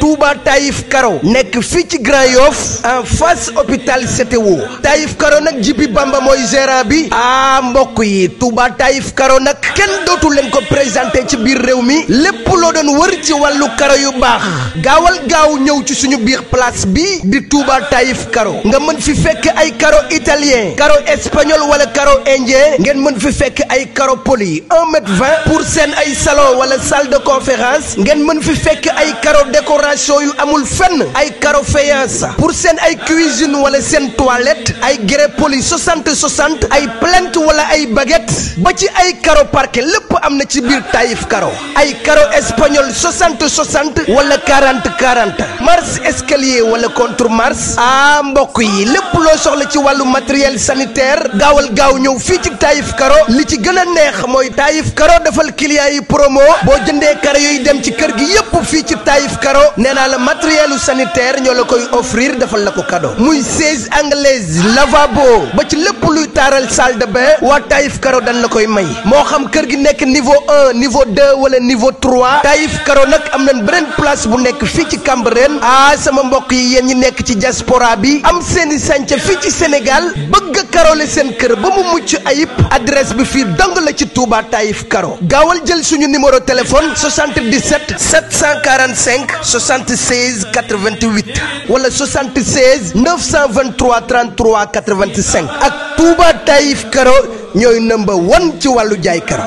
Touba Taïf Karo nekk fii ci Grand Yoff en face hôpital CTO Taïf Karo nag Jibi Bamba mooy gérant bi mbokk yi Touba Taïf Karo nag kenn dootu leen ko présenté ci biir réew mi lépp loo doon wër ci wàllu karo yu baax gaawal gaaw ñëw ci suñu biir place bi di Touba Taïf Karo nga mën fi fekk ay karo italien karo espagnol wala karo indien ngeen mën fi fekk ay karo poli 1,20 m pour seen ay salon wala salle de conférence ngeen mën fi fekk ay karo décoration yu amul fenn ay karo faïence pour seen ay cuisine wala seen toilette ay grès poli 60 ay plinthe wala ay baguette ba ci ay karo parquet lépp am na ci biir Taïf Karo ay karo espagnol 60 wala 40 marche escalier wala contre marche mbokk yi lépp loo soxla ci wàllu matériel sanitaire gaawal gaaw ñëw fii ci Taïf Karo li ci gën a neex mooy Taïf Karo defal client yi promo boo jëndee karo yooyu dem ci kër gi yépp fii ci Taïf Karo nee naa la matériel sanitaire ñoo la koy offrir defal la ko cadeau muy siège anglaise lavabo ba ci lépp luy taaral salle de bain waa Taïf Karo dañ la koy may moo xam kër gi nekk niveau 1 niveau 2 wala niveau 3 Taïf Karo nag am nañ beneen place bu nekk fii ci Cambérène sama mbokk yi yéen ñi nekk ci diaspora bi am seeni sànca fii ci Sénégal bëgg a karole seen kër ba mu mucc ayib adresse bi fii dong la ci Touba Taïf Karo gaawal jël suñu numéro téléphone 77 745 76 88 wala 76 923 33 85 ak Touba Taïf Karo ñooy number 1 ci wàllu jaay karo.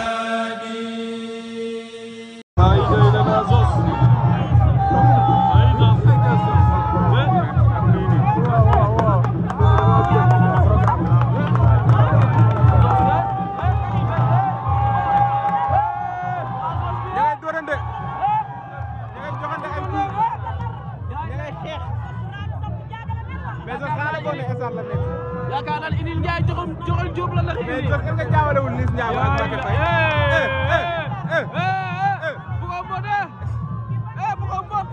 yaakaar naa ne Idil Ndiaye joxal Diop la ndax Idil. mais est-ce que jaawalewul Liss Ndiago ak Mbacké Faye. bu ko mbot bu ko mbot.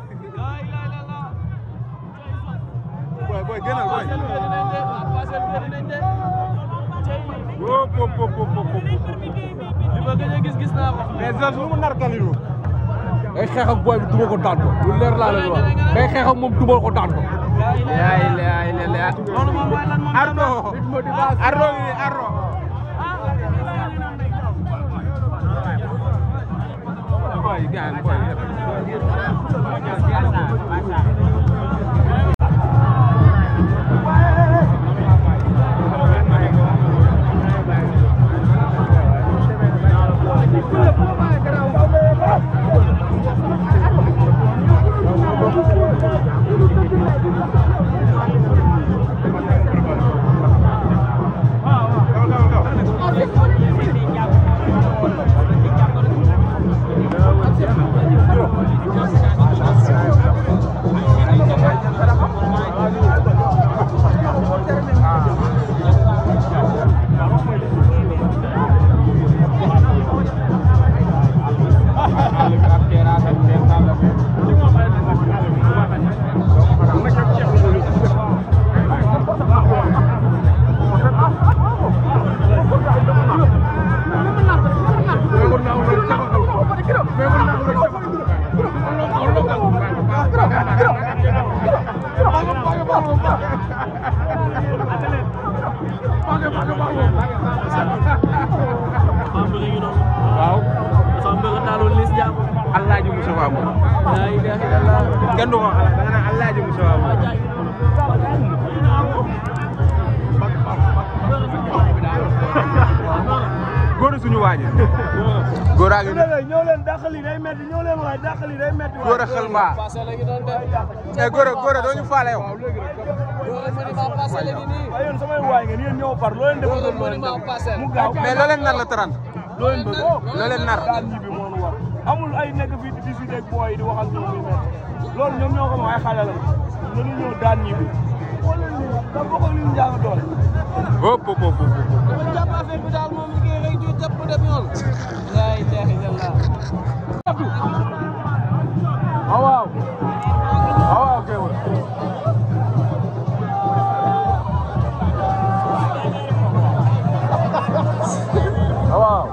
booy gënal booy. li ma gën a gis naa ko. mais Zoss lu mu nar Kalidou. day xeex ak booy bi duma ko daan ko lu leer laa leen wax day xeex ak moom duma ko daan ko. loolu moom mooy lan moom Ardo boy gaan boy waaw dafa am bëgg taaloon Liss Ndiago Alaaji Moussa Wa mo la ilaha illallah kenn du ko xalaat da nga naan Alaaji Moussa Wa mo góor suñu waaji góor a ngi ñëw leen dàqali day metti ñëw leen waay dàqali day metti góor a xel mbaa góor a doo ñu faale yow ay yéen samay waay ngeen yéen ñëw par loo leen defal mu gaaw mais loo leen nar la 30 loo leen bëgg loo leen nar daan ñibbi moo nu war amul ay nekk fii di discuter ak booy di waxal ñoom muy metti loolu ñoom ñoo ko moom ay xale la dañu ñëw daan ñibbi xool leen nii da bokk ak Liss Ndiago doole hop jàpp affaire bi daal moom liggéey rek ju jàpp dem yoon la ilaha illallah waaw waaw kay waaw